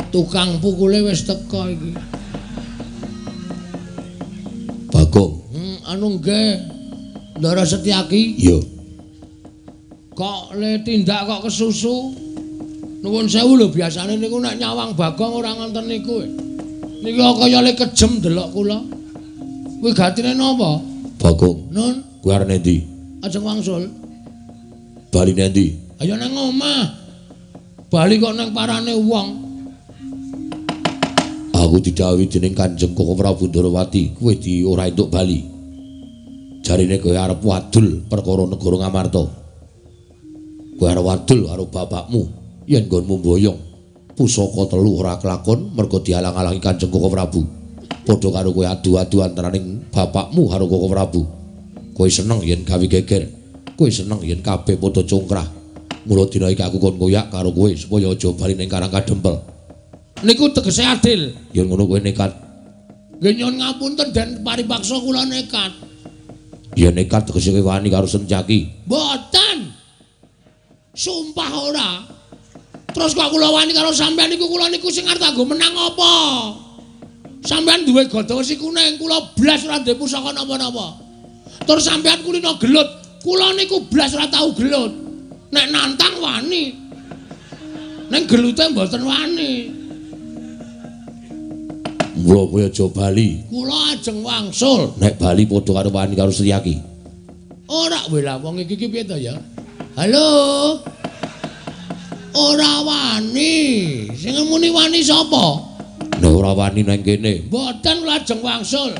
Tukang pukule wis teka iki. Bagong. Anu nggih. Ndara Setyaki. Iya. Kok le tindak kok kesusu? Nuwun sewu lho, biasane niku nek nyawang Bagong ora ngoten niku. Niki kaya le kejem delok kula. Kuwi gatine napa? Bagong. Nun, kuwi arep endi? Ajeng wangsul. Bali endi? Ayo nang omah. Bali kok nang parane wong. Aku didhawuhi dening Kanjeng Koko Prabu Ndorowati, kowe di ora entuk bali. Jarine kowe arep wadul perkara negara Ngamarta. Kowe arep wadul karo bapakmu yen nggonmu mboyong pusaka telu ora kelakon mergo dialang-alangi Kanjeng Koko Prabu. Padha karo kowe adu-adu antaraning bapakmu karo Koko Prabu. Kowe seneng yen gawe geger, kowe seneng yen kabeh padha congkrah. Mula dina iki aku kon koyak karo kowe supaya aja bali ning Karang Kadempel. Niku tegese adil. Yen ngono kowe nekat. Nggih nyuwun ngapunten den paripaksa kula nekat. Ya nekat tegese kowe wani karo Sencaki. Mboten. Sumpah ora. Terus kok kula wani karo sampean niku kula niku sing arep kanggo menang apa? Sampean duwe gada wesi kuning, kula blas ora duwe pusaka napa-napa. Terus sampean kulino gelut, kula niku blas ora tau gelut. Nek nantang wani. Ning gelute mboten wani. Mula kowe aja bali. Kula ajeng wangsul. Nek bali padha karo wani karo Setyaki. Ora wela wong iki ki piye to ya? Halo. Ora wani. Sing muni wani sapa? Nek ora wani nang kene. Mboten kula ajeng wangsul.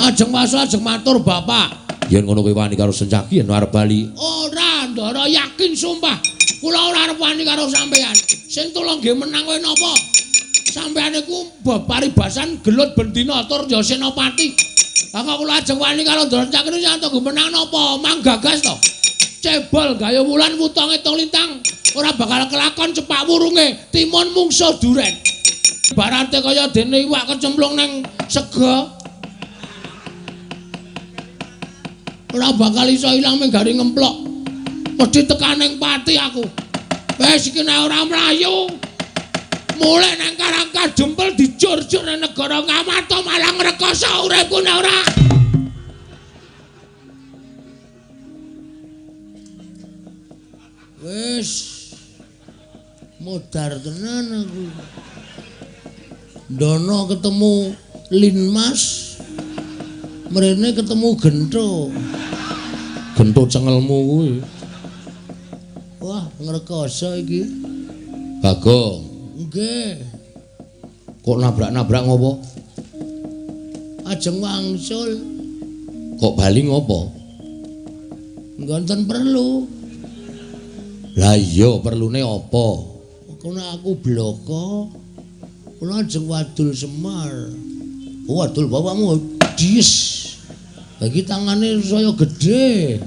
Ajeng wangsul ajeng matur bapak. Yen ngono kowe wani karo Sencaki yen arep bali. Ora, Ndara yakin sumpah. Kula ora arep wani karo sampean. Sing tulung nggih menang kowe napa? Sampean niku paribasan gelut bendina tur ya senopati. Lah kok kula ajeng wani karo Ndara Setyaki niku sing menang napa? Manggagas to. Cebol gaya wulan wutonge tong lintang ora bakal kelakon cepak wurunge timun mungsuh duren. Barate kaya dene iwak kecemplung nang sega. Ora bakal iso ilang mung gari ngemplok. Mesti tekaning pati aku. Wis iki nek ora mlayu. Mulih nang Karang Kadempel dijur-jur nang negara Ngamarta malah ngrekoso uripku nek ora. Wis modar tenan aku. Ndono ketemu Linmas. Mrene ketemu Gentho. Gentho cengelmu kuwi. Wah, ngrekoso iki. Bagong. Nggih. Kok nabrak-nabrak ngopo? Ajeng wangsul. Kok bali ngopo? Nggonten perlu. Lah iya, perlune apa? Kono aku bloko. Kula ajeng wadul Semar. Oh, wadul bapakmu dies. Lagi tangane saya gedhe.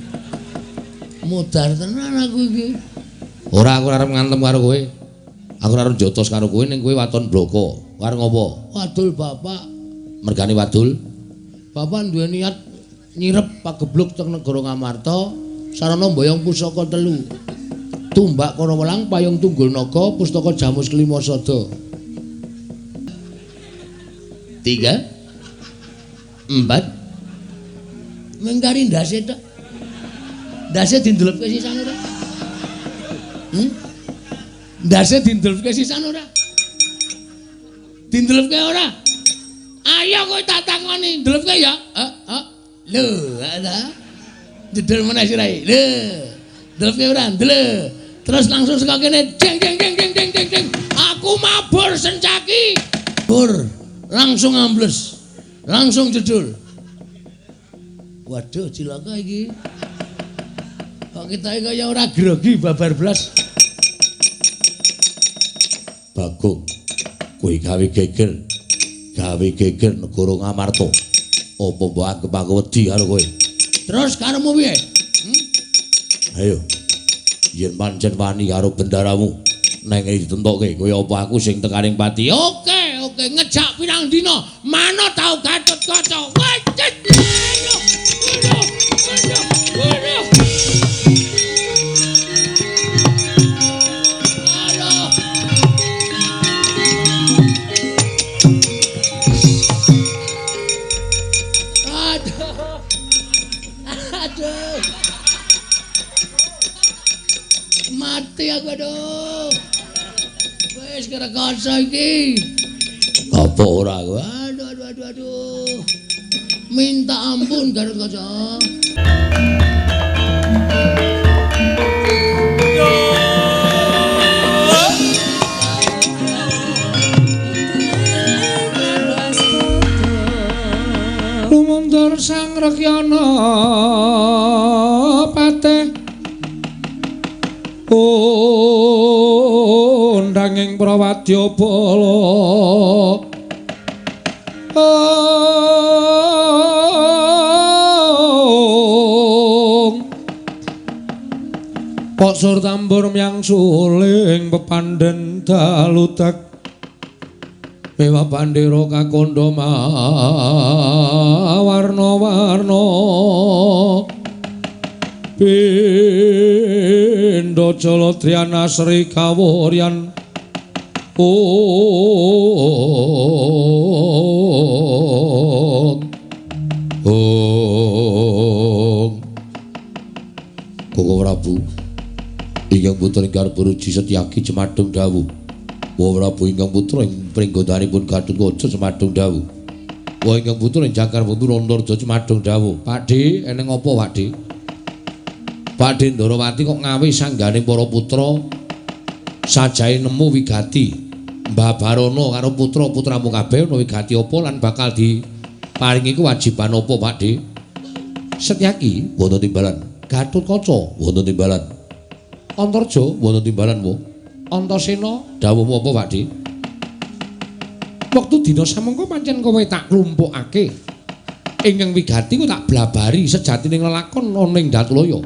Modar tenan aku iki. Ora, aku arep ngantem karo kowe. Aku arep jotos karo kowe ning kowe waton bloko. Arep ngopo? Wadul bapak. Mergane wadul. Bapak duwe niat nyirep pagebluk teng negara Ngamarta sarana mboyong pusaka telu. Tumbak Karawelang, Payung Tunggul Naga, Pustaka Jamus Kelima Sada. 3 4 mengkari ndase tok. Ndase dindelepke sisan ora? Ndase dindelepke sisan ora? Dindelepke ora? Ayo kowe tak takoni, ndelepke ya? Heeh. Lho, ta. Jedel meneh sirahe. Lho. Ndelepke ora? Ndelep. Terus langsung saka kene jeng jeng jeng jeng jeng jeng jeng. Aku mabur Sencaki. Bur, langsung ambles. Langsung jedul. Waduh, cilaka iki. Kok kita iki kaya ora grogi babar blas. Bagong, kowe gawe geger. Gawe geger negara Ngamarta. Apa mbok anggep aku wedi karo kowe? Terus karepmu piye? Ayo. Yen pancen wani karo bendaramu, neng ditentokke kaya apa aku sing tekaning pati. Oke, oke, ngejak pirang dina, manut tau Gatotkaca. Wajit. Ayo. Ayo. Ayo. Ayo. Ayo. Wis krekoso iki. Apa ora kowe? Aduh aduh aduh aduh. Minta ampun Gatotkaca. Lumuntur Sang Rekyana patih undanging prawadya bala Pok sur tambur myang suling pepandhen dalutek mewah bandera kakandha mawarna-warna pindha jaladriana sri kawuryan ong ong. Koko Prabu ingkang putra ing Garbaruji Setyaki cemadung dawuh. Wa Prabu ingkang putra ing pringgodanipun Gatotkaca cemadung dawuh. Wa ingkang putra ing Jangkar Putra Antarja cemadung dawuh. Pakdhe, eneng apa Pakdhe? Pakdhe Ndarawati kok ngawe sanggane para putra sajahe nemu wigati Mbabarana karo putra-putramu kabeh ana wigati apa lan bakal diparingi kewajiban apa Pakdhe? Setyaki wonten timbalan. Gatotkaca wonten timbalan. Antarja wonten timbalan wa. Antasena dawuhmu apa Pakdhe? Wektu dina samangka pancen kowe tak klumpukake. Ingkang wigati ku tak blabari sejatine lelakon ana ing Datulaya.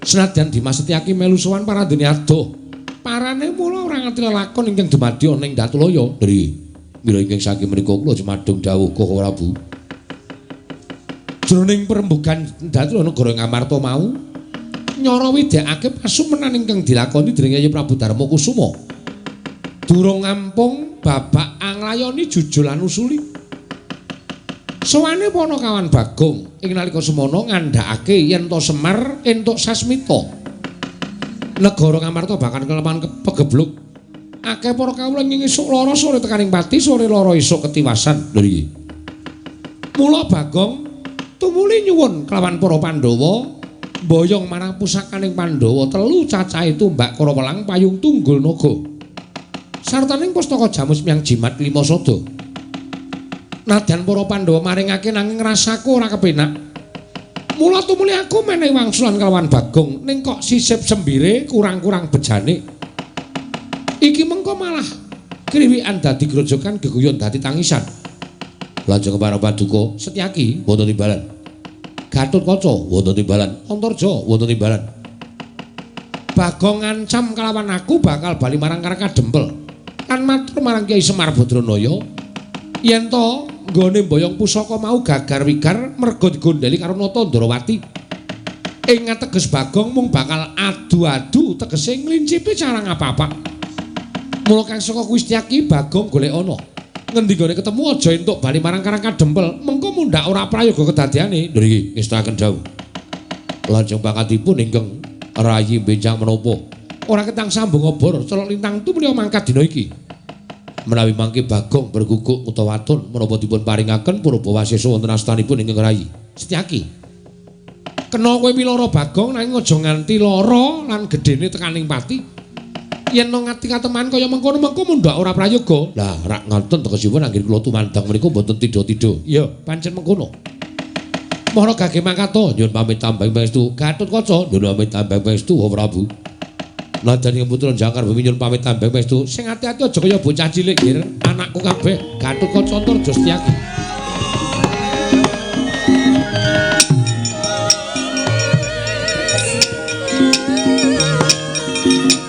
Senadyan Dimas Setyaki melu sowan parandene adoh. Parane mula ora ngerti lelakon ingkang dumadi ana ing Datulaya. Nggih. Mila ingkang saking mriku kula cemadung dawuh Koko Prabu. Jroning perembugan Datulaya negara Ngamarta mau nyara widekake pasumenan ingkang dilakoni dening Yayi Prabu Darma Kusuma. Durung ngampung babak anglayoni jujul lan usuli. Sowane Panakawan Bagong ing nalika semono ngandhakake yen to Semar entuk sasmita. Negara Ngamarta bahkan keleman pegebluk. Akeh para kawula ing esuk lara sore tekaning pati sore lara esuk ketiwasan. Lho iki. Mula Bagong tumuli nyuwun kelawan para Pandhawa mboyong marang pusakaning Pandhawa telu cacahe tumbak Karawelang payung tunggul naga. Sartaning pustaka jamus myang jimat lima sada. Nadyan para Pandhawa maringake nanging rasaku ora kepenak. Mula tumuli aku menehi wangsulan kelawan Bagong ning kok sisip sembire kurang-kurang bejane. Iki mengko malah kriwikan dadi grojogan geguyon dadi tangisan. Lajeng para paduka Setyaki wonten timbalan. Gatotkaca wonten timbalan. Antarja wonten timbalan. Bagong ngancam kelawan aku bakal bali marang Karang Kadempel. Lan matur marang Kyai Semar Badranaya yen to nggone mboyong pusaka mau gagar wigar merga digondheli karo Nata Ndarawati. Ing ateges Bagong mung bakal adu-adu tegese nglincipi cara ngapa-apa. Mula kang saka kuwi Setyaki Bagong golek ana. Ngendi gone ketemu aja entuk bali marang Karang Kadempel, mengko mundhak ora prayoga kedadeane. Lho iki ngestakaken dawuh. Lajeng pangkatipun ingkang rayi benjang menapa? Ora ketang sambung obor, celok lintang tumuli mangkat dina iki. Menawi mangke Bagong berguguk utawa waton menapa dipun paringaken purba wasesa wonten astanipun ingkang rayi. Setyaki. Kena kowe milara Bagong nanging aja nganti lara lan gedene tekaning pati. Yen ngati kateman kaya mengkono mengko mundhak ora prayoga. Lah rak ngoten tegesipun anggene kula tumandang mriku mboten tidha-tidha. Iya, pancen mengkono. Mara gage mangkat to, nyuwun pamit tambang pangestu. Gatotkaca nyuwun pamit tambang pangestu Wa Prabu. Nadyan ing putra Jangkar Bumi nyuwun pamit tambang pangestu. Sing ati-ati aja kaya bocah cilik, Gir. Anakku kabeh Gatotkaca Antarja Setyaki. Thank you.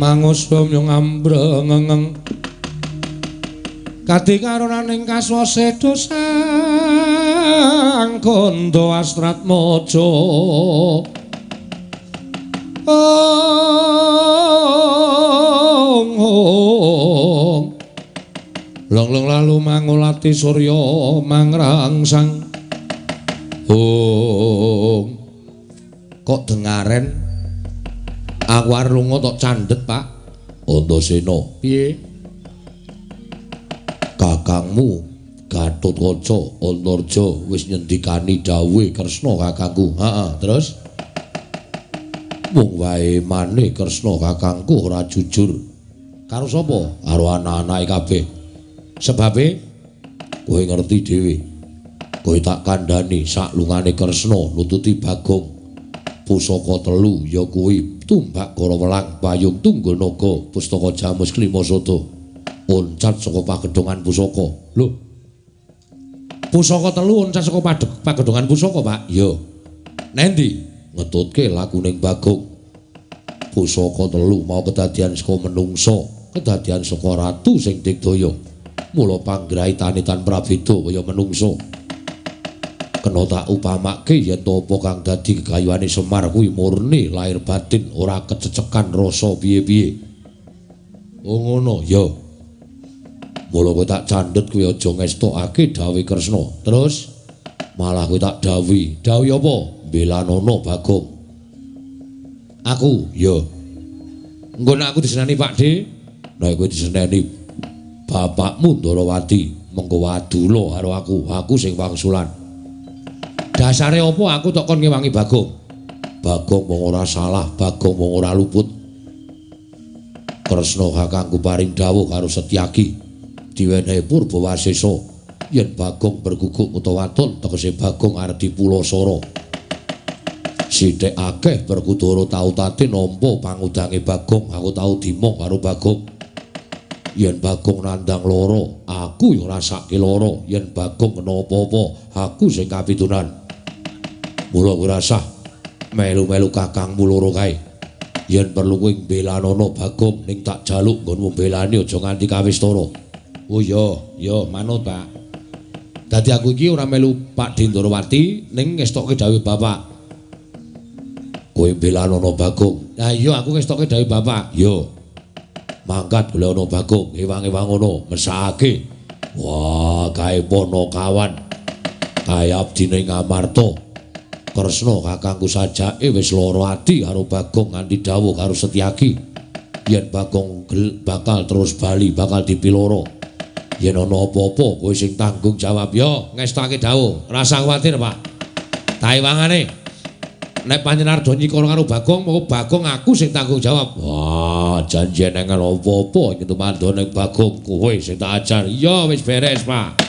Mangusum yo ngambrengeng kadi karonaning kaswase dosang gondo Astratmaja. Ong ong long-long lalu mangulati surya mangrangsang. Ong kok dengaren aku arep lunga tok candhet, Pak. Antasena, piye? Kakangmu Gatotkaca Antarja wis nyendikani dawuhe Kresna kakangku. Heeh, terus mung wae maneh Kresna kakangku ora jujur. Karo sapa? Karo anak-anake kabeh. Sebabe kowe ngerti dhewe. Kowe tak kandhani saklungane Kresna nututi Bagong. Pusaka telu ya kuwi tumbak Karawelang, payung tunggul naga, pustaka Jamus Klimasada. Oncat saka pagedhongan pusaka. Lho. Pusaka telu oncat saka pagedhongan pusaka, Pak? Ya. Nendi? Ngetutke lakuning Bagong. Pusaka telu mau kedadian saka menungsa, kedadian saka ratu sing digdaya. Mula panggraitane tan prabeda kaya menungsa. Kena tak upamake yen to apa kang dadi gegayuhane Semar kuwi murni lahir batin, ora kececekan rasa piye-piye. Oh ngono, ya. Mula kowe tak candhet kowe aja ngestokake dawuhe Kresna. Terus malah kowe tak dawuhi. Dawuhi apa? Mbelanono Bagong. Aku, ya. Engko nek aku diseneni Pak De, nek kowe diseneni bapakmu Ndarawati, mengko wadula karo aku, aku sing wangsulan. Dasare apa aku tok kon ngewangi Bagong? Bagong wong ora salah, Bagong wong ora luput. Kresna kakangku paring dawuh karo Setyaki, diwenehi Purbawasesa yen Bagong berguguk utawa waton tegese Bagong arep dipulasara. Sithik akeh Werkudara tau tate nampa pangudange Bagong, aku tau dimong karo Bagong. Yen Bagong nandhang lara, aku ya ngrasake lara. Yen Bagong kena apa-apa, aku sing kapitunan. Mula kowe rasah melu-melu kakangmu loro kae. Yen perlu kowe mbelanono Bagong, ning tak jaluk nggonmu mbelani aja nganti kawistara. Oh iya, ya manut, Pak. Dadi aku iki ora melu Pak Ndrawati ning ngestokke dawuhe bapak. Kowe mbelanono Bagong. Lah iya aku ngestokke dawuhe bapak. Yo. Mangkat golek ana Bagong, ewang-ewang ngono, mesakake. Wah, kae Panakawan. Kae abdine Ngamarta. Kresna kakangku sajake wis lara ati karo Bagong nganti dawuh karo Setyaki. Yen Bagong bakal terus bali, bakal dipiloro. Yen ana apa-apa kowe sing tanggung jawab. Yo, ngestake dawuh. Rasa kuwatir, Pak. Taiwangane. Nek panjenengan arep nyikara karo Bagong, moko Bagong aku sing tanggung jawab. Wah, janji neng apa-apa iki tumandha ning Bagong kowe sing tak ajar. Iya, wis beres, Pak.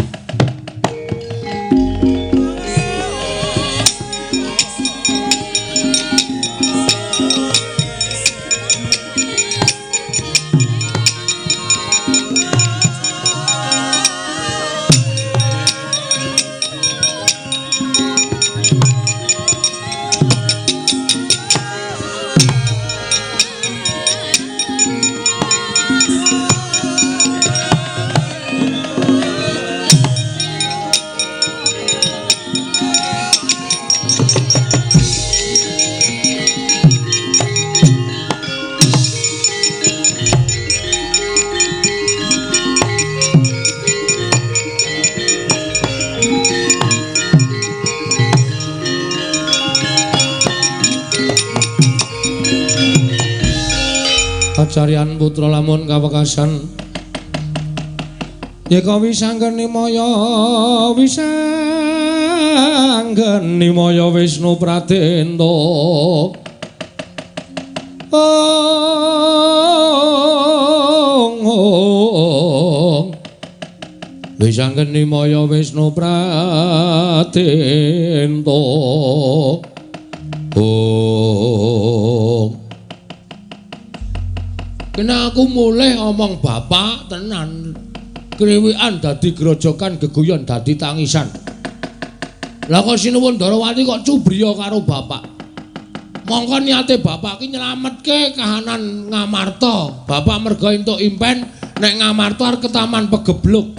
Acaryan putra lamun kawekasan yeka wisanggeni maya wisanggeni maya Wisnu Pradenta. Ong ong wisanggeni maya Wisnu Pradenta. Ong. Kena aku mulih omong bapak tenan. Kriwikan dadi grojokan, geguyon dadi tangisan. Lah kok sinuwun Ndarawati kok cubriya karo bapak. Mongko niate bapak ki nyelametke kahanan Ngamarta. Bapak merga entuk impen nek Ngamarta arep ketaman pegebluk.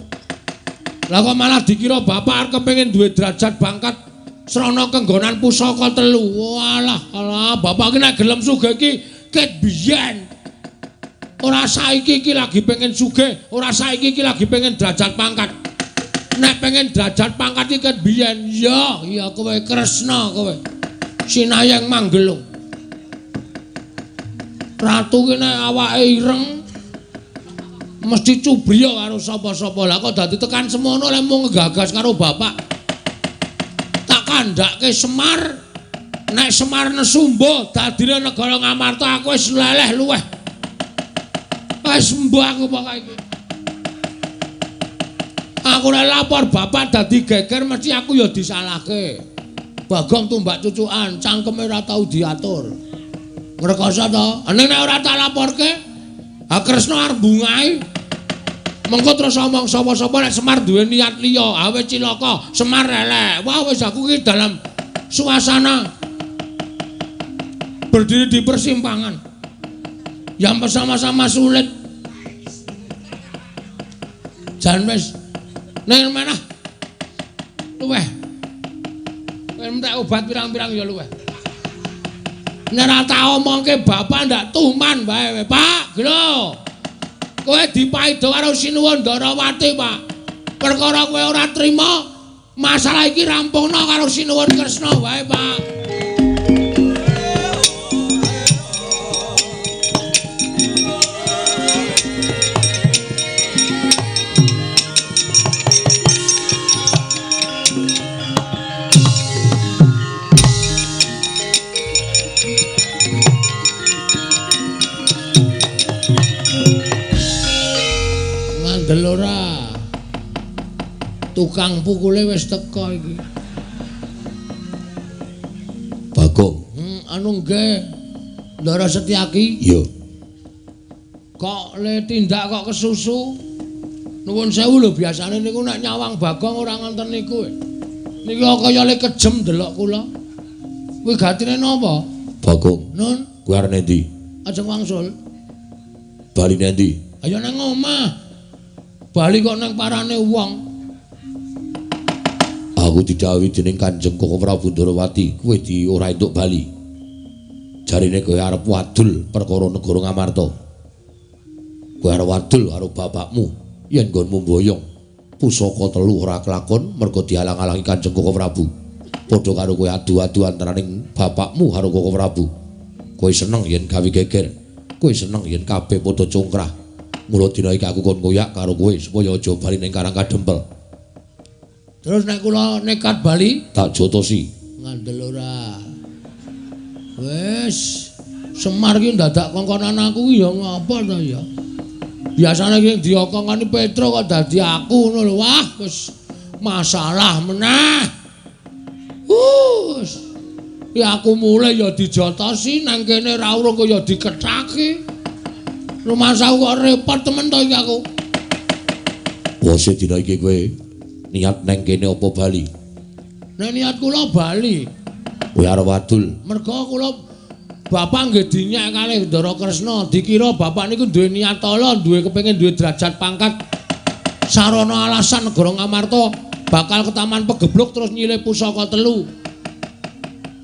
Lah kok malah dikira bapak arep kepengin duwe derajat pangkat srana kenggonan pusaka telu. Walah, alah bapak ki nek gelem sugih ki ket biyen. Ora saiki iki lagi pengen sugih, ora saiki iki lagi pengen derajat pangkat. Nek pengen derajat pangkat iki ket biyen. Ya, iya kowe Kresna kowe. Sinayeng Manggelung. Ratu ki nek awake ireng mesti cubriya karo sapa-sapa. Lah kok dadi tekan semono lek mung nggagas karo bapak. Tak kandhake Semar, nek Semar nesumba dadine negara Ngamarta aku wis leleh luweh. Wis mbuh aku pokoke iki. Aku nek lapor bapak dadi geger mesti aku ya disalahke. Bagong tumbak cucukan, cangkeme ora tau diatur. Ngrekoso to? Ning nek ora tak laporke, ha Kresna arep bungahi. Mengko terus omong sapa-sapa nek Semar duwe niat liya, ha wis cilaka, Semar elek. Wah wis aku iki dalam suasana berdiri di persimpangan yang bersama-sama sulit. Jan wis ning manah luweh. Entek obat pirang-pirang ya luweh. Nek ora tak omongke bapak ndak tuman bae, Pak. Glo. Kowe dipaido karo Sinuwun Ndarawati, Pak. Perkara kowe ora trima, masalah iki rampungno karo Sinuwun Kresna wae, Pak. Ngandel ora? Tukang pukule wis teka iki. Bagong. Anu nggih. Ndara Setyaki. Iya. Kok le tindak kok kesusu? Nuwun sewu lho, biasane niku nek nyawang Bagong ora ngoten niku. Niki kaya le kejem delok kula. Kuwi gatine napa? Bagong. Nun, kuwi arep endi? Ajeng wangsul. Bali endi? Ayo nang omah. Bali kok nang parane wong. Aku didhawuhi dening Kanjeng Koko Prabu Ndarawati, kowe di ora entuk bali. Jarine kowe arep wadul perkara negara Ngamarta. Kowe arep wadul karo bapakmu yen nggonmu mboyong pusaka telu ora kelakon mergo dialang-alangi Kanjeng Koko Prabu. Padha karo kowe adu-adu antaraning bapakmu karo Koko Prabu. Kowe seneng yen gawe geger, kowe seneng yen kabeh padha congkrah. Mula dina iki aku kon koyak karo kowe supaya aja bali ning Karang Kadempel. Terus nek kula nekat bali tak jotosi. Ngandel ora. Wis, Semar ki ndadak kongkonan aku ki ya ngapa to ya. Biasane ki diokongani Petro kok dadi aku ngono lho. Wah, wis masalah meneh. Wus. Ya aku mulai ya dijotosi nang kene ra urung kok ya dikethaki. Rumasaku kok repot temen to iki aku. Bose dina iki kowe niat neng kene apa bali? Nek niat kula bali. Kowe arep wadul. Merga kula bapak nggih dinyak kalih Ndara Kresna, dikira bapak niku duwe niat ala, duwe kepengin duwe derajat pangkat. Sarana alasan negara Ngamarta bakal ketaman pegebluk terus nyilih pusaka telu.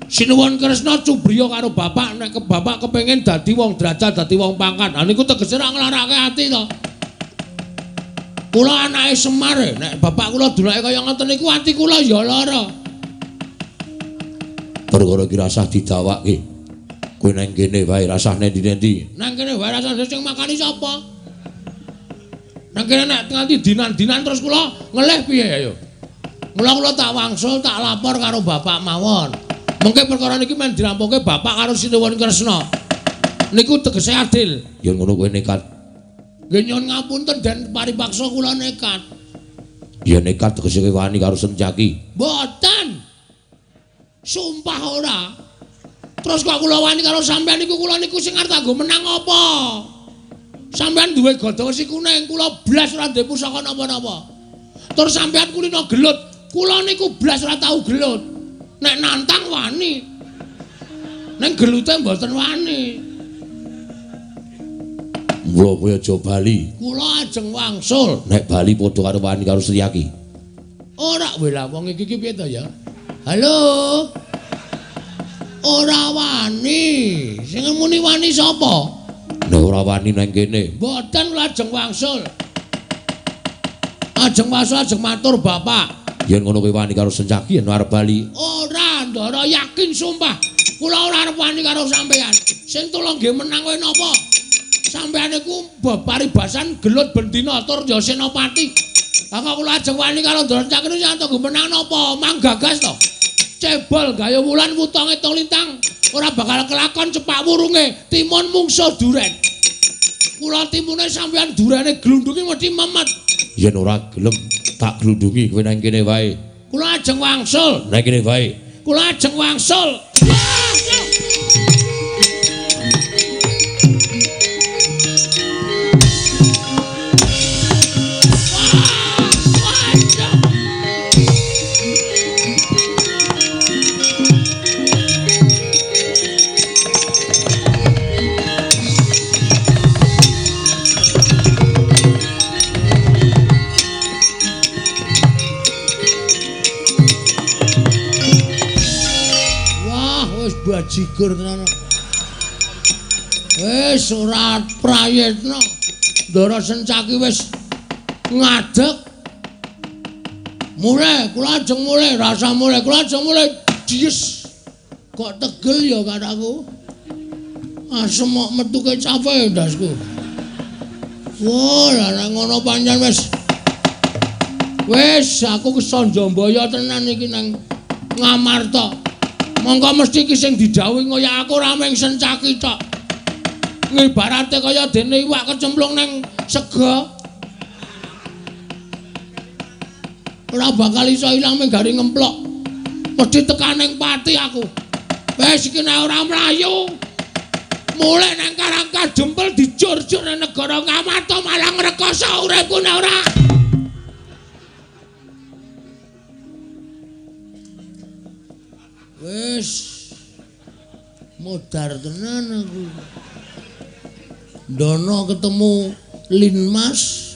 Sinuwun Kresna cubriya karo bapak nek bapak kepengin dadi wong derajat, dadi wong pangkat. Ha niku tegese ra nglarake ati to. Kula anake Semar, nek bapak kula dulake kaya ngoten niku ati kula ya lara. Perkara iki rasah didawake. Kowe nang kene wae rasah nendi-nendi. Nang kene wae rasah sing makani sapa? Nang kene nek nganti dinan-dinan terus kula ngelih piye ayo. Mula kula tak wangsul tak lapor karo bapak mawon. Mengke perkara niki men dirampungke bapak karo Sinuwun Kresna. Niku tegese adil. Yen ngono kowe nekat. Nggih nyuwun ngapunten den paripaksa kula nekat. Ya nekat tegese kowe wani karo Setyaki. Mboten. Sumpah ora. Terus kok kula wani karo sampean niku kula niku sing arep kanggo menang apa? Sampean duwe godhong wesi kuning, kula blas ora duwe pusaka napa-napa. Terus sampean kulino gelut, kula niku blas ora tau gelut. Nek nantang wani. Ning gelute mboten wani. Mula kowe aja bali. Kula ajeng wangsul. Nek bali padha karo wani karo Setyaki. Ora wela wong iki ki piye to ya? Halo. Ora wani. Sing muni wani sapa? Nek ora wani nang kene. Mboten kula ajeng wangsul. Ajeng wangsul ajeng matur bapak. Yen ngono kowe wani karo Sencaki yen arep bali. Ora, Ndara yakin sumpah. Kula ora arep wani karo sampeyan. Sing tulung nggih menang kowe napa? Sampeyan iku paribasan gelut bendina tur ya senopati. Lah kok kula ajeng wani karo Ndara Sencaki niku sing tunggu menang napa? Manggagas to. Cebol gaya wulan wutonge tong lintang ora bakal kelakon cepak wurunge timun mungsuh duren. Kula timune sampeyan durene glundungi mesti memet. Yen ora gelem tak glundungi kowe nang kene wae. Kula ajeng wangsul. Nang kene wae. Kula ajeng wangsul. Bajigur tenan. Wis ora prayitna. Ndara Sencaki wis ngadeg. Mulih, kula ajeng mulih, rasa mulih, kula ajeng mulih. Dies. Kok tegel ya kataku. Asem kok metu kecape ndasku. Wah, lah nek ngono pancen wis. Wis aku kesonjombaya tenan iki nang Ngamarta. Mongko mesti iki sing didhawuhi kaya aku ora mung Sencaki tok. Ngibarate kaya dene iwak kecemplung nang sega. Ora bakal iso ilang mung gari ngemplok. Mesti tekan ning pati aku. Wis iki nek ora mlayu. Mulih nang Karang Kadempel dijur-jur nang negara Ngamarta malah ngrekoso uripku nek ora. Wis modar tenan aku. Ndono ketemu Linmas,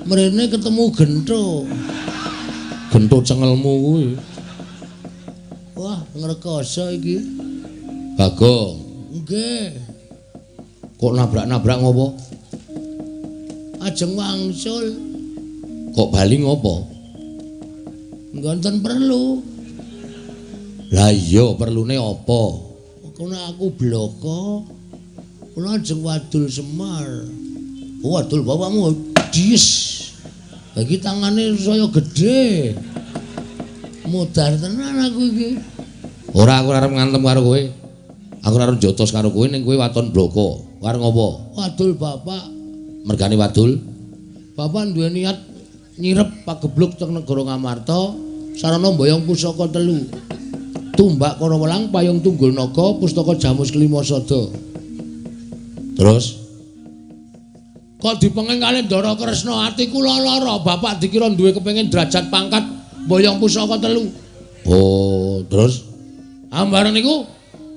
mrene ketemu Gentho. Gentho cengelmu kuwi. Wah, ngrekoso iki. Bagong. Nggih. Kok nabrak-nabrak ngopo? Ajeng wangsul. Kok bali ngopo? Nggonten perlu. Lah iya, perlune apa? Kono aku bloko. Kula ajeng wadul Semar. Oh, wadul bapakmu dies. Lagi tangane saya gedhe. Modar tenan aku iki. Ora, aku ora arep ngantem karo kowe. Aku ora arep jotos karo kowe ning kowe waton bloko. Arep ngopo? Wadul bapak. Mergane wadul? Bapak duwe niat nyirep pagebluk teng negara Ngamarta sarana mboyong pusaka telu. Tumbak Karawelang, Payung Tunggul Naga, Pustaka Jamus Kelima Sada. Terus kok dipenging kalih Ndara Kresna ati kula lara, bapak dikira duwe kepengin derajat pangkat mboyong pusaka telu. Oh, terus ambareng niku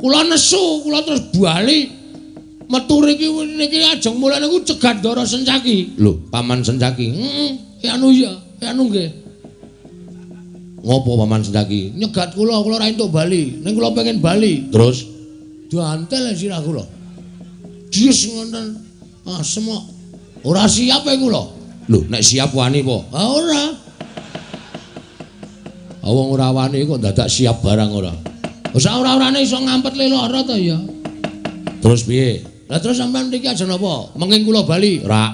kula nesu, kula terus bali metu riki niki ajeng mulih niku cegat Ndara Sencaki. Lho, Paman Sencaki. Heeh, anu ya, anu nggih. Ngopo Paman Sencaki? Nyegat kula, kula ora entuk bali. Ning kula pengen bali. Terus diantel sirah kula. Dies ngoten. Asem kok. Ora siap e kula. Lho, nek siap wani apa? Ha ora. Wong ora wani kok dadak siap barang ora. Wis ora-orane iso ngampet le lara to ya. Terus piye? Lah terus sampean mriki aja napa? Menging kula bali. Ora.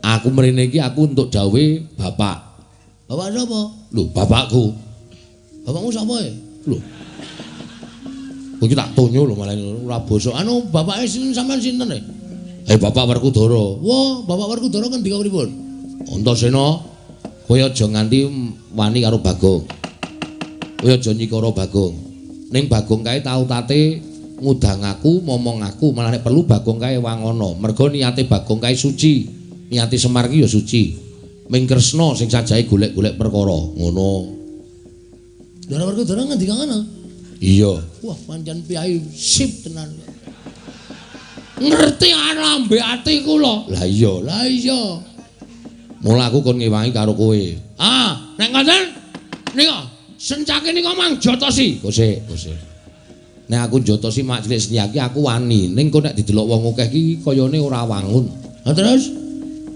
Aku mrene iki aku entuk dawuhe bapak. Bapak sapa? Lho, bapakku. Bapakmu sapa e? Lho. Kowe iki tak tonyo lho malah ora bosok. Anu bapake sinten sampean sinten e? Bapak Werkudara. Wah, Bapak Werkudara ngendika pripun? Antasena, kowe aja nganti wani karo Bagong. Kowe aja nyikara Bagong. Ning Bagong kae tau tate ngudang aku, momong aku, malah nek perlu Bagong kae wangono. Mergo niate Bagong kae suci. Niate Semar ki ya suci. Ming Kresna sing sajahe golek-golek perkara ngono. Ndara Werkudara ngendika ngono? Iya. Wah, pancen piyai sip tenan. Ngerti lambe ati kula. Lah iya, lah iya. Mula aku kon ngewangi karo kowe. Ah, nek ngoten nika sencake nika mang jotosi. Kosek, kosek. Nek aku jotosi mak cilik Setyaki aku wani, ning kok nek didelok wong akeh iki kayane ora wangun. Lah terus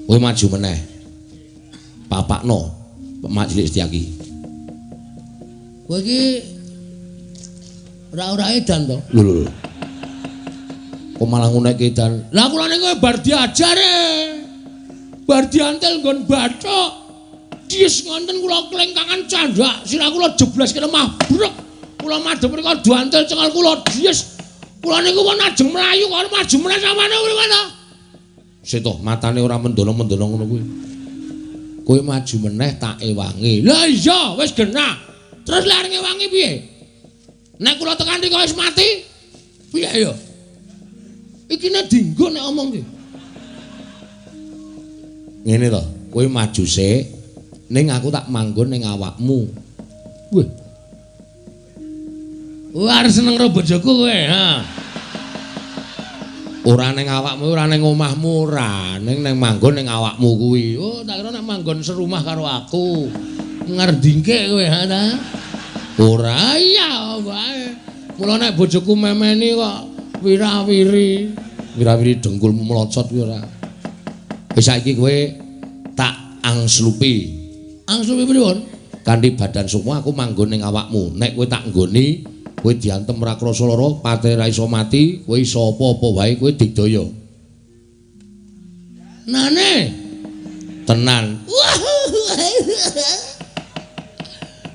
kowe maju meneh. Papakno mak cilik Setyaki. Kowe iki ora-ora edan to? Lho lho. Kok malah ngunekke edan? Lah kula niku bar diajar e. Bar diantel nggon bathuk. Dies ngonten kula klengkangan candhak, sirah kula jebleske lemah brek. Kula madhep mriku diantel cengal kula dies. Kula niku pun ajeng mlayu kok maju meneh samane mriku ta. Sik to, matane ora mendono-mendono ngono kuwi. Kowe maju meneh tak ewangi. Lah iya, wis genah. Terus lek arep ngewangi piye? Nek kula tekan mriku wis mati, piye ya? Iki nek dinggo nek omong ki. Ngene to, kowe maju sik, ning aku tak manggon ning awakmu. Wah. Wah, arep seneng karo bojoku kowe, ha. Ora ning awakmu, ora ning omahmu, ora, ning nang manggon ning awakmu kuwi. Oh, tak kira nek manggon serumah karo aku. Ngerdingke kowe, ha ta? Ora iya wae. Mula nek bojoku memeni kok wirawiri. Wirawiri dengkulmu melocot kuwi ora. Wis saiki kowe tak angslupi. Angslupi pripun? Kanthi badan sukma aku manggon ning awakmu. Nek kowe tak nggoni, kowe diantem ora krasa lara, patene ra iso mati, kowe iso apa-apa wae kowe digdaya. Nane? Tenan.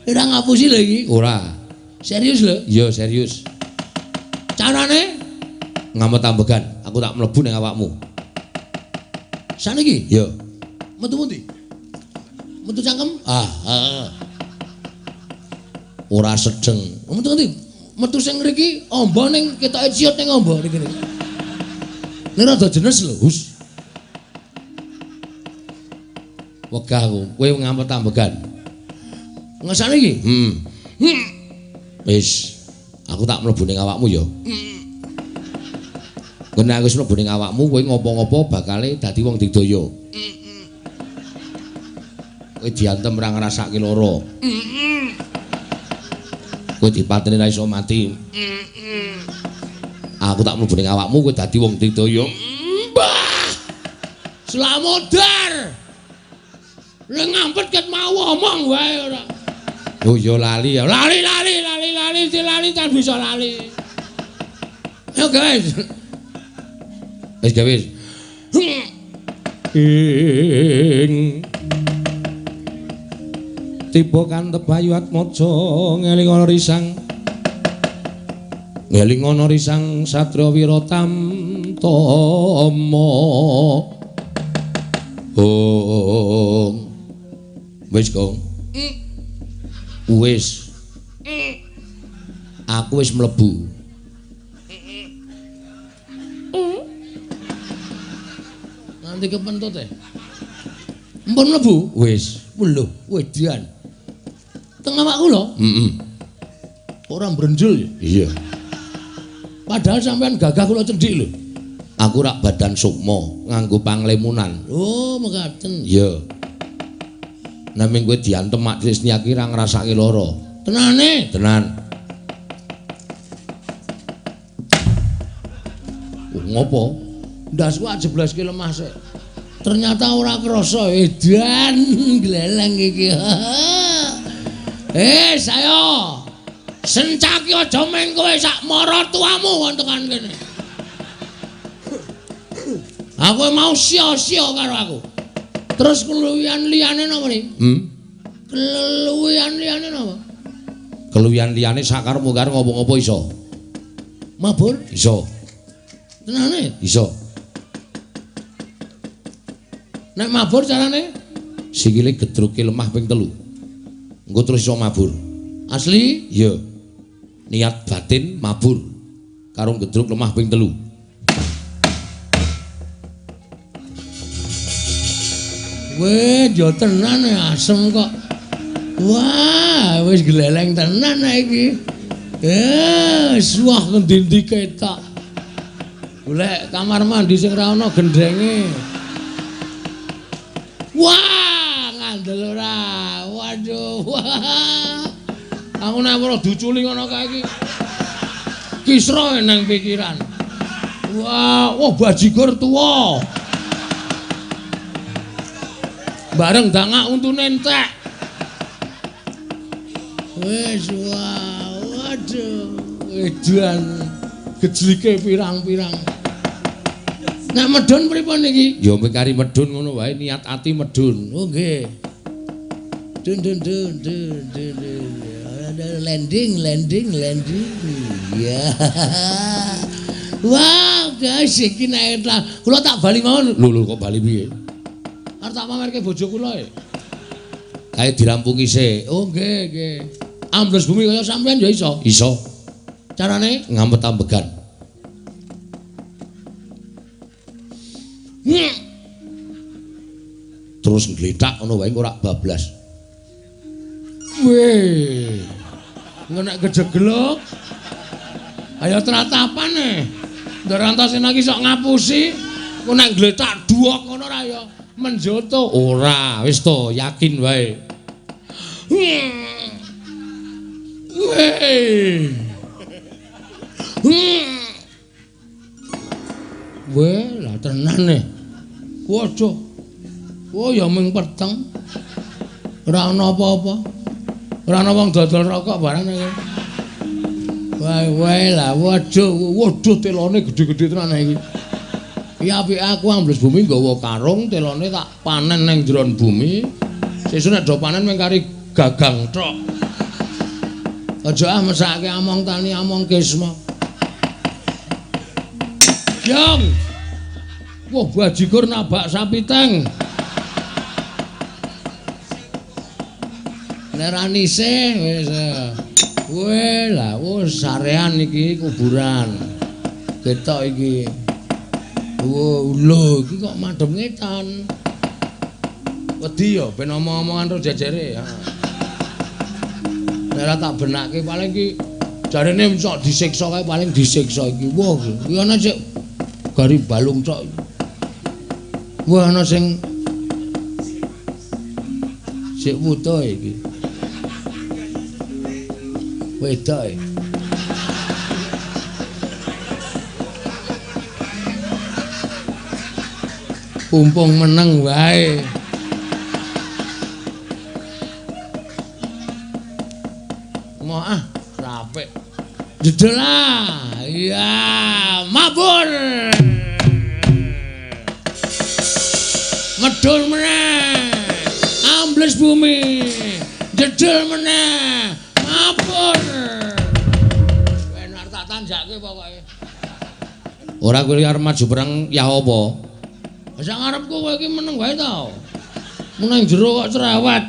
Ora ngapusi lho iki? Ora. Serius lho? Iya, serius. Carane? Ngamet ambegan, aku tak mlebu ning awakmu. Saniki? Iya. Metu pundi? Metu cangkem? Ah, heeh. Ora sedeng. Metu ngendi? Metu sing ngriki amba ning ketoke ciut ning amba niki. Ning rada jenes lho, hus. Wegah aku, kowe ngamet ambegan. Ngesane iki? Heeh. Wis, aku tak mlebu ning awakmu ya. Kowe nek wis mlebu ning awakmu, kowe ngopo-ngopo bakale dadi wong digdaya. Kowe diantem ora ngrasake lara. Kowe dipateni ra iso mati. Aku tak mlebu ning awakmu, kowe dadi wong digdaya. Mbah! Slamodar. Lha ngampet ket mau omong wae ora. Oh ya lali ya. Lali lali lali lali lali tak bisa lali. Ayo guys. Wis wis. Ing tiba kantep Bayu Atmaja ngeling ana risang. Ngeling ana risang satriya Wiratamtama. Ong. Wis, Gong. Wis. Aku wis mlebu. Nanti kepentut e. Mpun mlebu? Wis. Lho, wedian. Teng awakku lho. Heeh. Ora mbrenjul ya? Iya. Padahal sampean gagah kula cendhik lho. Aku rak badan sukma nganggo panglemunan. Oh, mekaten. Iya. Naming kowe diantem mak Trisniaki ra ngrasake lara. Tenane? Tenan. Oh, ngopo? Ndasku ajebleske lemah sik. Ternyata ora krasa edan gleleng iki. Eh, saya. Sencaki aja meng kowe sak maratuamu kon tekan kene. Aku mau sia-sia karo aku. Terus keluwihan liyane napa ni? Keluwihan liyane napa? Keluwihan liyane sakarepmu karo ngopo-ngopo iso. Mabur? Iso. Tenane? Iso. Nek mabur carane? Sikile gedruke lemah ping 3. Engko terus iso mabur. Asli? Iya. Niat batin mabur karo gedruk lemah ping 3. Weh, yo tenan asem kok. Wah, wis gleleng tenan iki. Wah ngendi-endi ketok. Golek kamar mandi sing ora ana gendhenge. Wah, ngandel ora. Waduh. Wah. Aku nek ora diuculi ngono kae iki. Kisra nang pikiran. Wah, wah bajigur tuwa. Bareng dangak untune entek. Wis wah, waduh, edan gejlike pirang-pirang. Nek medhun pripun iki? Ya mung kari medhun ngono wae, niat ati medhun. Oh nggih. Dun dun dun dun dun dun. Landing landing landing. Ya. Wah, guys iki nek kula tak bali mawon. Lho lho kok bali piye? Arep tak pamerke bojo kula e. Kae dirampungi sik. Oh nggih nggih. Ambles bumi kaya sampean ya iso. Iso. Carane ngampet ambegan. Terus nglethak ngono wae ora bablas. Weh. Nek kejeglok. Ayo tratapan e. Ndar Antasena iki sok ngapusi. Kok nek nglethak duwok ngono ra ya menjoto. Ora, wis to, yakin wae. Weh. Weh, lah tenan e. Waduh. Oh ya mung peteng. Ora ana apa-apa. Ora ana wong dodol rokok barang iki. Wae wae lah waduh, waduh telone gedhe-gedhe tenan iki. Iki apike aku ambles bumi nggawa karung, telone tak panen ning njeron bumi. Sesuk nek do panen mung kari gagang tok. Aja ah mesake among tani among kisma. Jong. Wah bajigur nabak sapi teng. Nek ra nise wis. Weh lah wis sarean iki kuburan. Ketok iki. Wah, lho iki kok madhep ngetan. Wedi ya ben omong-omongan ro jejere. Nek ora tak benake paling iki jarene sok disiksa kae paling disiksa iki. Wah, iki ana sik gari balung tok. Wah, ana sing sik wuta iki. Wedok e. Pumpung meneng wae. Mau ah, rapik. Jedel ah. Iya, mabur. Medhun meneh. Ambles bumi. Jedel meneh. Mabur. Ben arep tak tanjake pokoke. Ora kowe arep maju perang ya apa? Sak ngarepku kowe iki meneng wae ta. Meneng jero kok cerewet.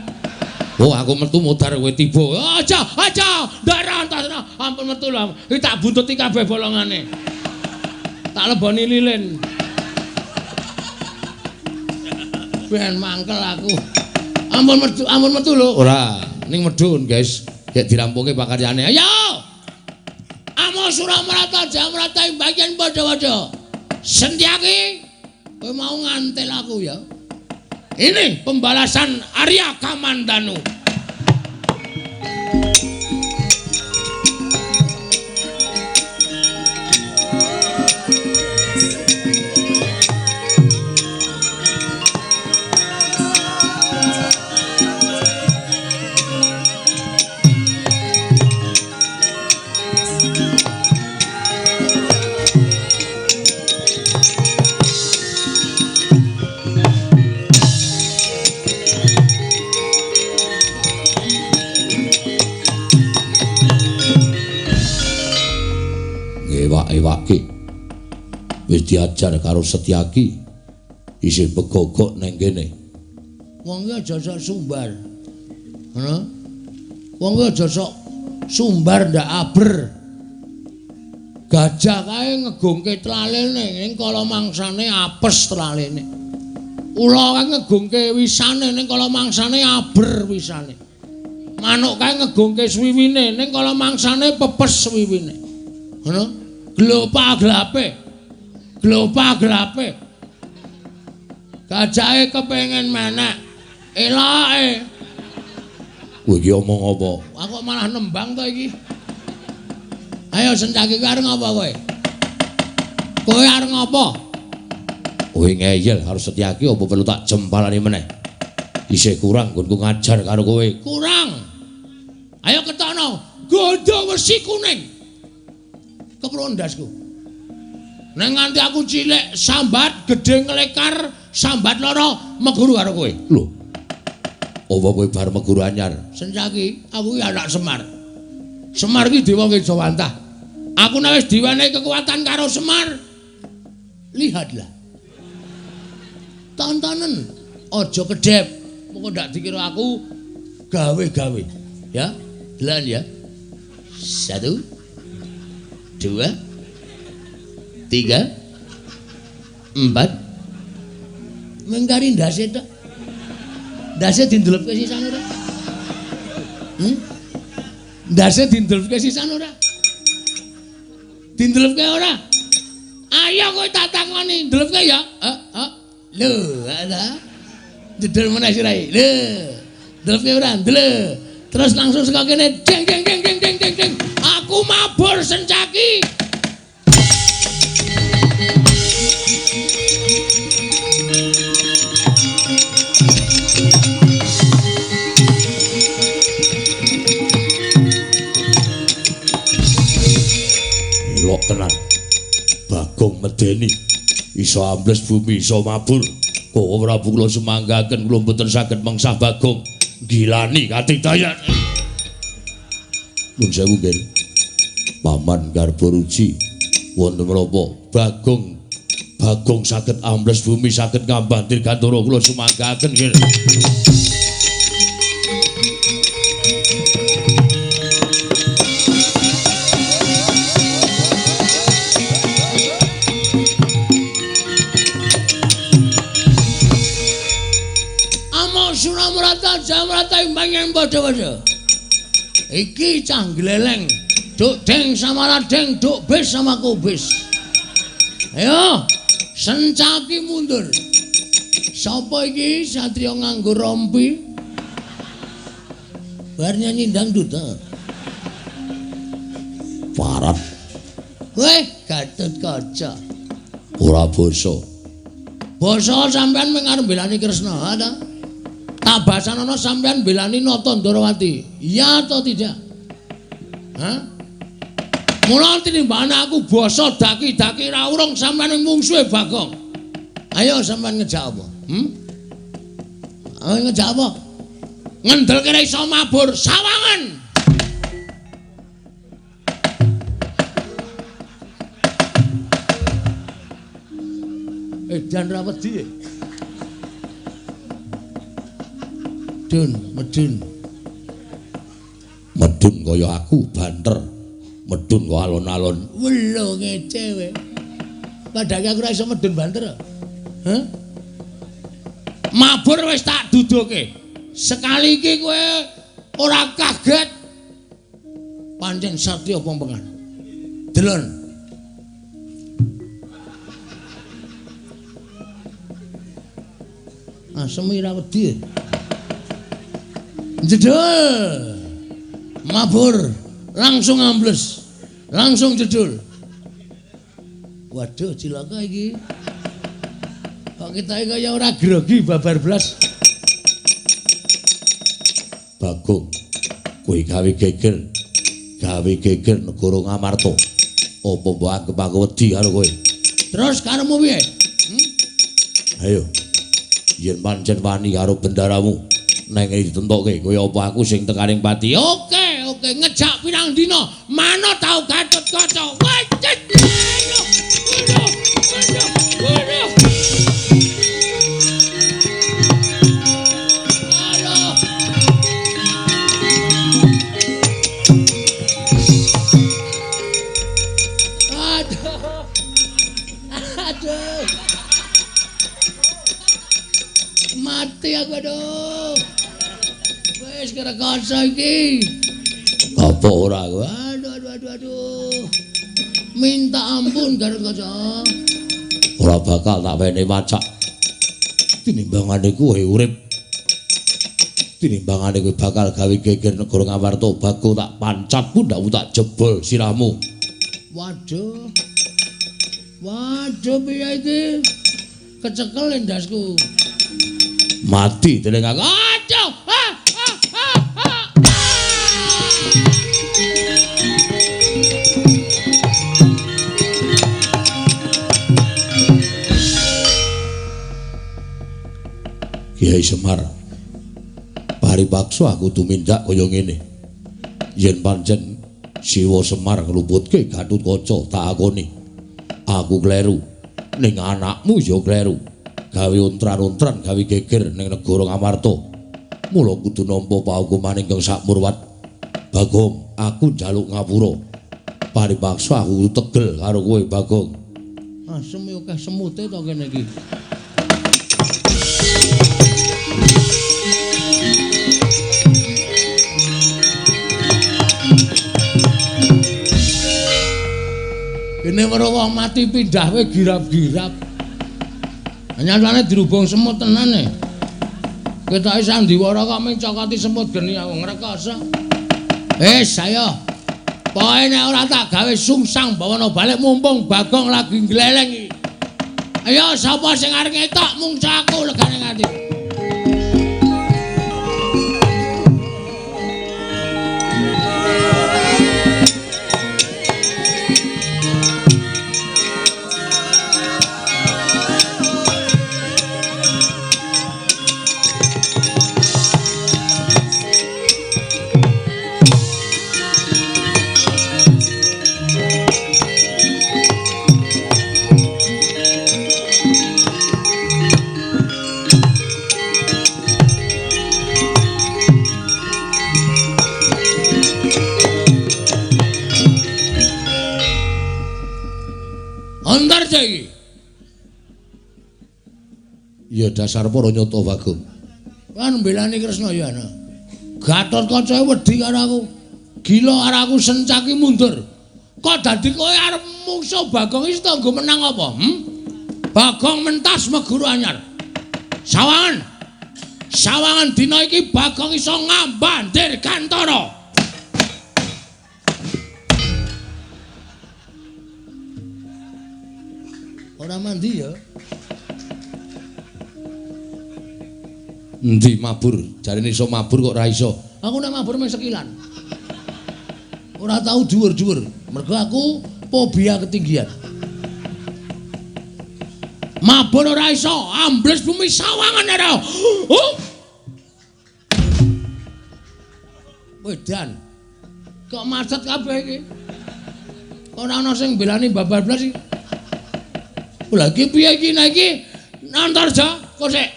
Oh, aku metu modar kowe tiba. Aja, aja, ndak rantas. Ampun metu lho. Iki tak buntuti kabeh bolongane. Tak leboni lilin. Ben mangkel aku. Ampun metu lho. Ora, ning medhun, guys. Gek dirampungke pakaryane. Ayo. Amo Suramarata Jamrata ing bagian padha-padha. Sentyaki, kowe mau ngantel aku ya. Ini pembalasan Arya Kamandanu. Ewake wis diajar karo Setyaki isih begogok nang kene. Wong iki aja sok sumbar. Ngono. Wong iki aja sok sumbar ndak aber. Gajah kae ngegungke tlalene ning kala mangsane apes tlalene. Ula kae ngegungke wisane ning kala mangsane aber wisane. Manuk kae ngegungke swiwine ning kala mangsane pepes swiwine. Ngono? Glopa-glape. Glopa-glape. Gajahe kepengin menek. Eloke. Kowe iki omong apa? Aku kok malah nembang to iki. Ayo Sencaki kowe arep ngapa kowe? Kowe arep ngapa? Kowe ngeyel karo Setyaki apa perlu tak jempalani meneh? Isih kurang nggonku ngajar karo kowe. Kurang. Ayo ketokno gondo wesi kuning. Keprun ndasku. Nek nganti aku cilik sambat gedhe nglekar sambat lara meguru karo kowe. Lho. Apa kowe bar meguru anyar? Sencaki, aku ki anak Semar. Semar ki dewa Kejawantah. Aku nek wis diwenehi kekuatan karo Semar. Lihatlah. Tontonen, aja kedhep. Mengko ndak dikira aku gawe-gawe. Ya, delan ya. 1 2 3 4. Mengkari ndase tok. Ndase dindelepke sisan ora? Ndase dindelepke sisan ora? Dindelepke ora? Ayo kowe tak takoni, ndelepke ya. Heeh. Lho, ala. Jedul meneh sirahe. Lho. Ndelepke ora? Ndelep. Terus langsung saka kene jeng jeng jeng jeng jeng jeng jeng. Aku mabur Sencaki. Elok tenan. Bagong medeni. Iso ambles bumi, iso mabur. Kok Prabu kula sumanggaken kula mboten saged mengsah Bagong. Gilani katitayan. Nuwun sewu nggih. Paman Garbaruji wonten menapa Bagong Bagong saged ambles bumi, saged ngambah dirgantara kula sumanggaken nggih. Suramrata Jamrata imbangan padha-padha. Iki cah gleleng, duk deng sama ladeng, duk bis sama kubis. Ayo, Sencaki mundur. Sapa iki satriya nganggo rompi? Bar nyanyi dangdut ta. Parat. Weh, Gatotkaca. Ora basa. Basa sampean mung arep mbelani Kresna, ta? Tak basanono sampean belani Nata Ndorowati. Iya atau tidak? Hah? Mula tinimbane aku basa daki-daki ra urung sampean mungsuhe Bagong. Ayo sampean ngejak apa? Ayo ngejak apa? Ngendel kene iso mabur sawangan. Edan ra wedi. Medun, medun. Medun kaya aku banter. Medun kok alon-alon. Welo ngece kowe. Padahal aku ora iso medun banter. Hah? Mabur wis tak duduke. Sekali iki kowe ora kaget. Pancen satya pompengan. Delon. Asem ora wedi. Jedul. Mabur, langsung ambles. Langsung jedul. Waduh, cilaka iki. Kok kita kaya ora grogi babar blas. Bagong, kowe gawe geger. Gawe geger negara Ngamarta. Apa mbok anggep aku wedi karo kowe? Terus karepmu piye? Ayo. Yen pancen wani karo bendaramu, neng ditentokke kaya apa aku sing tekaning pati. Oke, oke, ngejak pirang dina, manut tau Gatotkaca. Wajit. Ayo. Ayo. Ayo. Ayo. Aduh. Aduh. Mati aku aduh. Wis kerekoso iki. Apa ora? Aduh aduh aduh aduh. Minta ampun Gatotkaca. Ora bakal tak wene wacak. Tinimbangane kowe urip. Tinimbangane kowe bakal gawe geger negara Ngamarta, Bagong tak pancat pundhakmu tak jebol sirahmu. Waduh. Waduh piye iki? Kecekel endasku. Mati dening aku. Aduh. Ah, ah, ah, ah. Kiai Semar, paripaksa aku tumindak kaya ngene. Yen pancen Siwa Semar ngluputke Gatotkaca tak akoni. Aku kleru. Ning anakmu ya kleru. Gawe ontran-ontran, gawe geger ning negara Ngamarta. Mula kudu nampa paukuman ingkang sakmurwat. Bagong, aku njaluk ngapura. Paripaksa aku kudu tegel karo kowe, Bagong. Asem yo akeh semute to kene iki. Kene weruh wong mati pindah we girap-girap. Nyatane dirubung semut tenan e. Ketoke sandiwara kok mencokoti semut geni aku ngrekoso. Wis ayo. Pokoke nek ora tak gawe sungsang bawana balik mumpung Bagong lagi ngleleng iki. Ayo sapa sing arep ngetok mungsa aku legane ngati. Antarja iki. Ya dasar para nyata Bagong. Kan mbelani Kresna ya ana. Gatotkaca wedi karo aku. Gila karo aku sencaki mundur. Kok dadi kowe arep mungsuh Bagong iki tanggo menang apa? Bagong mentas meguru anyar. Sawangan. Sawangan dina iki Bagong iso ngambah Dirgantara. Ora mandi ya. Endi mabur? Jarene iso mabur kok ora iso. Aku nek mabur mung sekilan. Ora tau dhuwur-dhuwur. Mergo aku fobia ketinggian. Mabur ora iso, ambles bumi sawangan ora. Oh. Wedan. Kok macet kabeh iki? Ora ana sing mbelani babar blas iki. Lha iki piye iki nek iki Antarja kok sik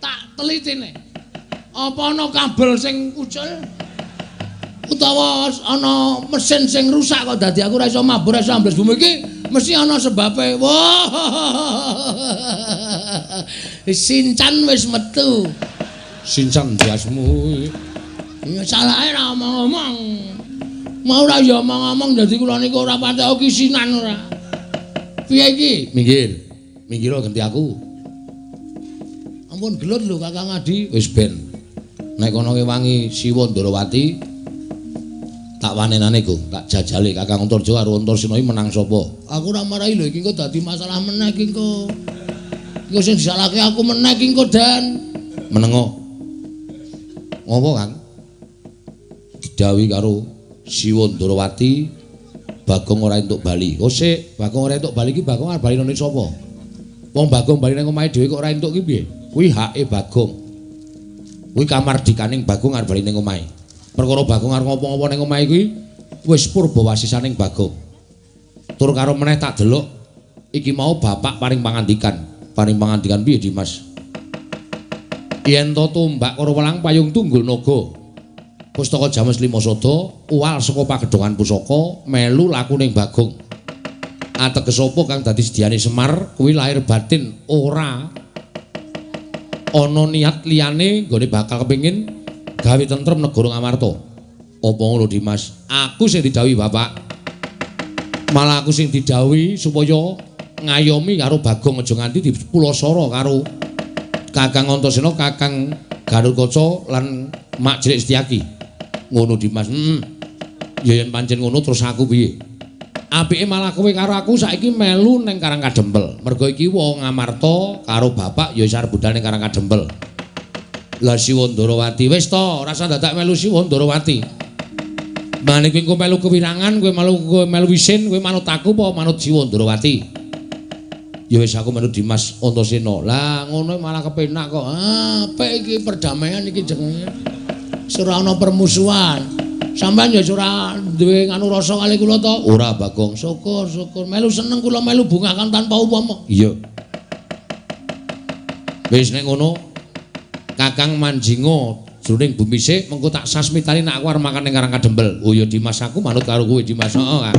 tak telitine. Apa ana kabel sing ucul utawa ana mesin sing rusak kok dadi aku ora iso mabur iso ambles bumi iki mesti ana sebabe. Wah. Sincan wis metu. Sincan biasmu. Ya salahe ora omong-omong. Mau ora ya omong-omong dadi kula niku ora patek kisinan ora. Piye iki? Minggir. Minggir ganti aku. Ampun gelut lho Kakang Adi. Wis ben. Nek kono ngewangi Siwa Ndorowati tak wanenane Gong, tak jajale Kakang Antarja karo Antarsena iki menang sapa? Aku ora marahi lho iki engko dadi masalah meneh iki engko. Engko sing disalahke aku meneh iki engko Dan. Menengo. Ngopo, Kang? Didhawuhi karo Siwa Ndorowati Bagong ora entuk bali. Oh sik, Bagong ora entuk bali iki Bagong arep bali nang sapa? Wong Bagong bali nang omahe dhewe kok ora entuk ki piye? Kuwi hake Bagong. Kuwi kamardikaning Bagong arep bali ning omahe. Perkara Bagong arep ngopo-ngopo ning omahe kuwi wis purbawasisaning Bagong. Tur karo meneh tak delok iki mau bapak paring pangandikan. Paring pangandikan piye Dimas? Yen to tumbak karo welang payung tunggul naga. Pustaka James Lima Sada uwal saka pagedhongan pusaka melu lakuning Bagong. Ateges apa kang dadi sediane Semar kuwi lahir batin ora ana niat liyane nggone bakal kepengin Gawe tentrem negara Ngamarta. Apa ngono Dimas? Aku sing didhawuhi bapak. Malah aku sing didhawuhi supaya ngayomi karo Bagong aja nganti dipulasara karo Kakang Antasena, Kakang Garukaca lan Mak Cilik Setyaki. Ngono Dimas. Heeh. Ya yen pancen ngono terus aku piye? Apike malah kowe karo aku saiki melu ning Karang Kadempel. Mergo iki wong Ngamarta karo bapak ya wis arep budal ning Karang Kadempel. Lah Siwa Ndarawati wis to, ora usah dadak melu Siwa Ndarawati. Mane kowe engko melu kewirangan, kowe melu isin, kowe manut aku apa manut Siwa Ndarawati? Ya wis aku manut Dimas Antasena. Lah ngono malah kepenak kok. Ah, apik iki perdamaian iki jenenge. Wis ora ana permusuhan. Sampeyan ya ora duwe nganu rasa kali kula to? Ora, Bagong. Syukur, syukur. Melu seneng kula melu bungahan tanpa upama. Iya. Wis nek ngono Kakang manjinga jroning bumi sik, mengko tak sasmitani nek aku arep makan ning Karang Kadempel. Oh ya Dimas, aku manut karo kowe Dimas. Heeh, Kang.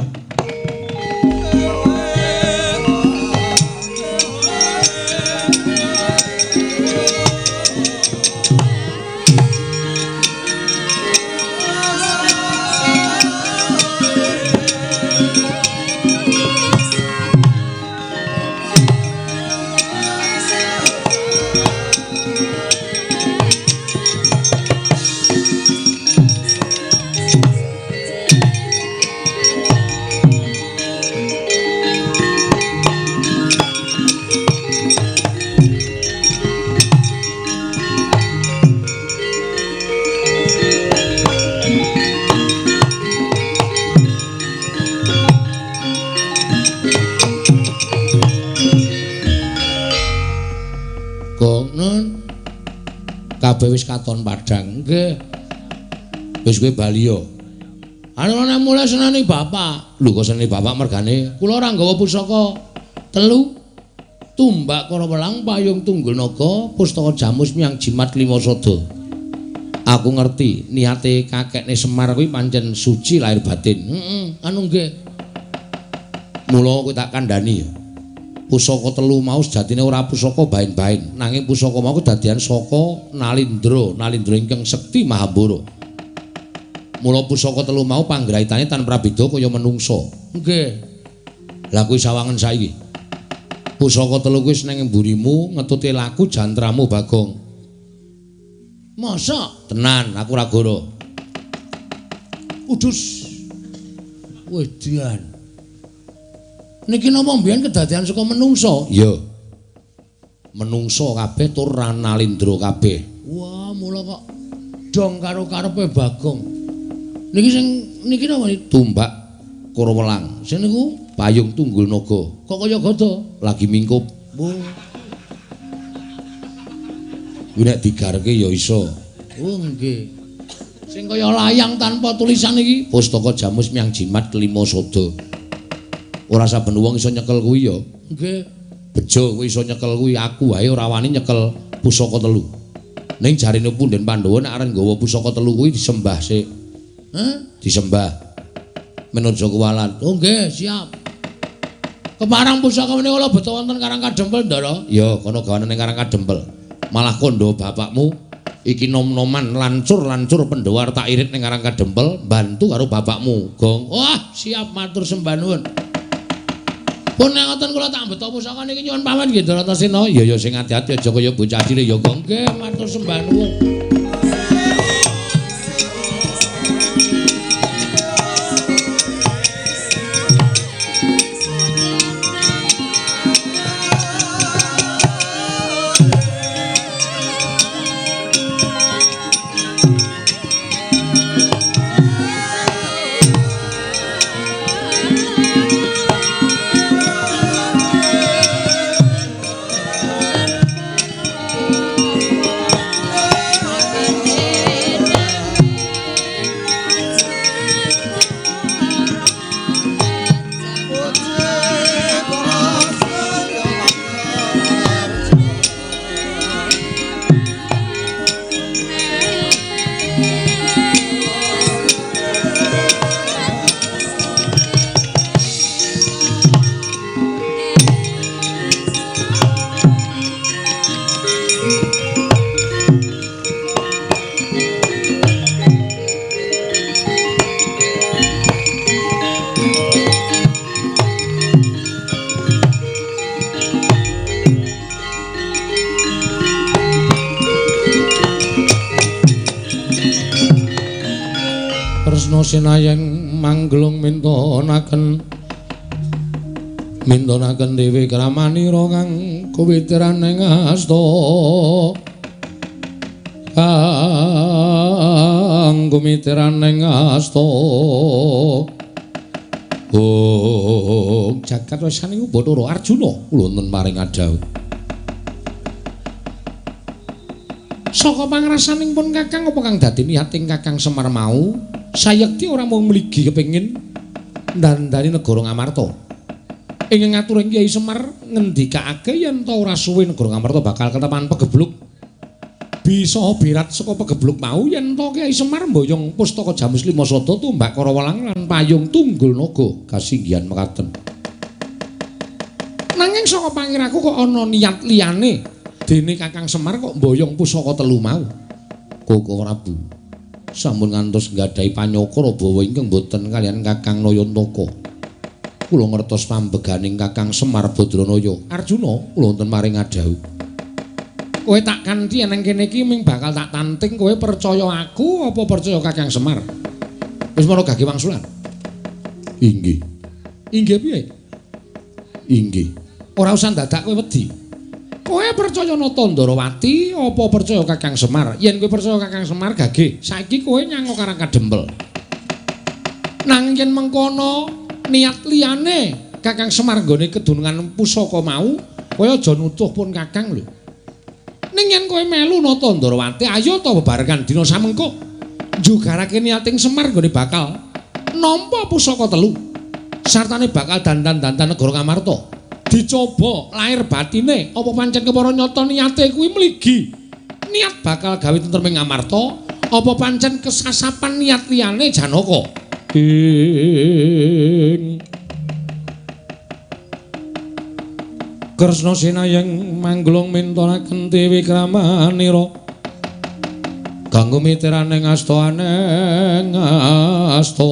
Kabeh wis katon padhang. Nggih. Wis kowe bali yo. Anu nek mulai seneni bapak. Lho kok seneni bapak mergane kula ora nggawa pusaka telu. Tumbak Karawelang, Payung Tunggul Naga, Pustaka Jamus Miang Jimat Lima Sada. Aku ngerti niate kakekne Semar kuwi pancen suci lahir batin. Heeh, anu nggih. Mula kowe tak kandhani ya. Pusaka telu mau sejatine ora pusaka bain-bain, nanging pusaka mau kedadian saka Nalindra, Nalindra ingkang sekti Mahambara. Mula pusaka telu mau panggraitane tan prabeda kaya menungsa. Nggih. Lah kuwi sawangen saiki. Pusaka telu kuwi ning mburimu ngetuti laku jantramu Bagong. Masa? Tenan, aku ora goro. Udus. Wedian. Niki napa mbiyen kedadian saka menungsa? Iya. Menungsa kabeh tur Nalindra kabeh. Wah, mula kok dong karo karepe Bagong. Niki sing niki napa Tumbak Karawelang. Sing niku Payung Tunggul Naga. Kok kaya gada? Lagi mingkup. Oh. Kuwi nek digarke ya iso. Oh nggih. Sing kaya layang tanpa tulisan iki Pustaka Jamus Miang Jimat Kelima Sada. Ora saben wong iso nyekel kuwi ya. Nggih. Bejo kowe iso nyekel kuwi, aku wae ora wani nyekel pusaka telu. Ning jarene punden Pandhawa nek arep nggawa pusaka telu kuwi disembah sik. Hah? Disembah. Men aja kuwalat. Oh nggih, siap. Keparang pusaka menika kula beto wonten Karang Kadempel, Ndara. Ya, kono gawane ning Karang Kadempel. Malah kandha bapakmu iki nom-noman lancur-lancur Pandhawa tak irit ning Karang Kadempel, bantu karo bapakmu, Gong. Wah, siap matur sembah nuwun. Pun nek ngoten kula tak beto pusaka niki nyuwun pamit nggih Ndaratasena. Ya ya sing ati-ati aja kaya bocah cilik ya, Gong. Nggih, matur sembah nuwun. Kresna sinayeng mangglung mintonaken mintonaken dewi kramanira kang kuwitiran ing asta kang kumitiran ing asta. Oh, jagat wesane Bathara Arjuna kula wonten paring adhawuh. Saka pangrasaning pun Kakang apa kang dadi niating Kakang Semar mau sayekti ora mung mligi kepengin ndandani negara Ngamarta. Ing ngaturing Kyai Semar ngendikake yen ta ora suwe negara Ngamarta bakal ketepan pegebluk. Bisa birat saka pegebluk mau yen ta Kyai Semar mboyong pustaka Jamus Lima Sada tumbak Karawelang lan payung Tunggul Naga kasinggihan mekaten. Nanging saka pangiraku kok ana niat liyane dene Kakang Semar kok mboyong pusaka telu mau. Koko Prabu sampun ngantos nggadahi panyokra bawa ingkang boten kaliyan Kakang Nayantaka. Kula ngertos pambeganing Kakang Semar Badranaya. Arjuna kula wonten maring adhawuh. Kowe tak kanthi nang kene iki ming bakal tak tanting kowe percaya aku apa percaya Kakang Semar? Wis mara gage wangsulan. Inggih. Inggih piye? Inggih. Ora usah dadak kowe wedi. Kowe percaya Nata Ndarawati apa percaya Kakang Semar? Yen kowe percaya Kakang Semar gage, saiki kowe nyango karang kadempel. Nanging yen mengkono niat liyane Kakang Semar nggone kedunungan pusaka mau, kowe aja nutuh pun Kakang lho. Ning yen kowe melu Nata Ndarawati, ayo ta bebarengan dina samengko njugarake niating Semar nggone bakal nampa pusaka telu. Sartane bakal dandan-dandan negara Ngamarta. Dicoba lahir batine apa pancen kepara nyata niate kuwi mligi. Niat bakal gawe tentrem ing Ngamarta apa pancen kesasapan niat liyane Janaka? Ing Kresna sinayeng mangglung mintonaken dewi kramanira kanggo mitirane asta aneng asta.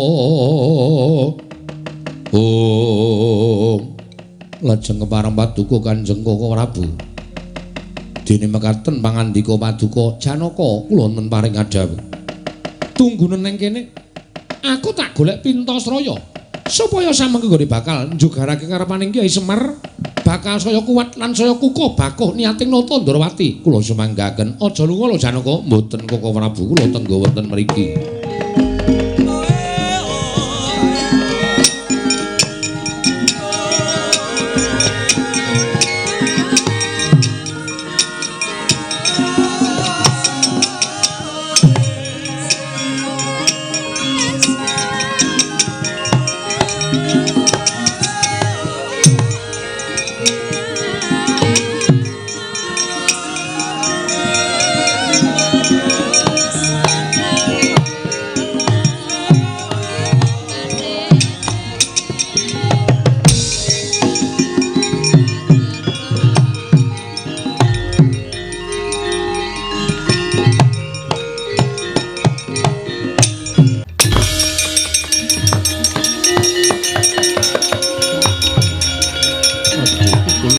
Oh, lajeng kepareng paduka Kanjeng Koko Prabu. Dene mekaten pangandika paduka Janaka kula wonten paring adhawuh. Tunggunen nang kene. Aku tak golek Pintasraya supaya samengko nggone bakal njugarake karepaning Kyai Semar bakal saya kuat lan saya kukuh bakuh niating Nata Ndarawati. Kula sumanggaken. Aja lunga lho Janaka. Mboten Koko Prabu, kula tengga wonten mriki.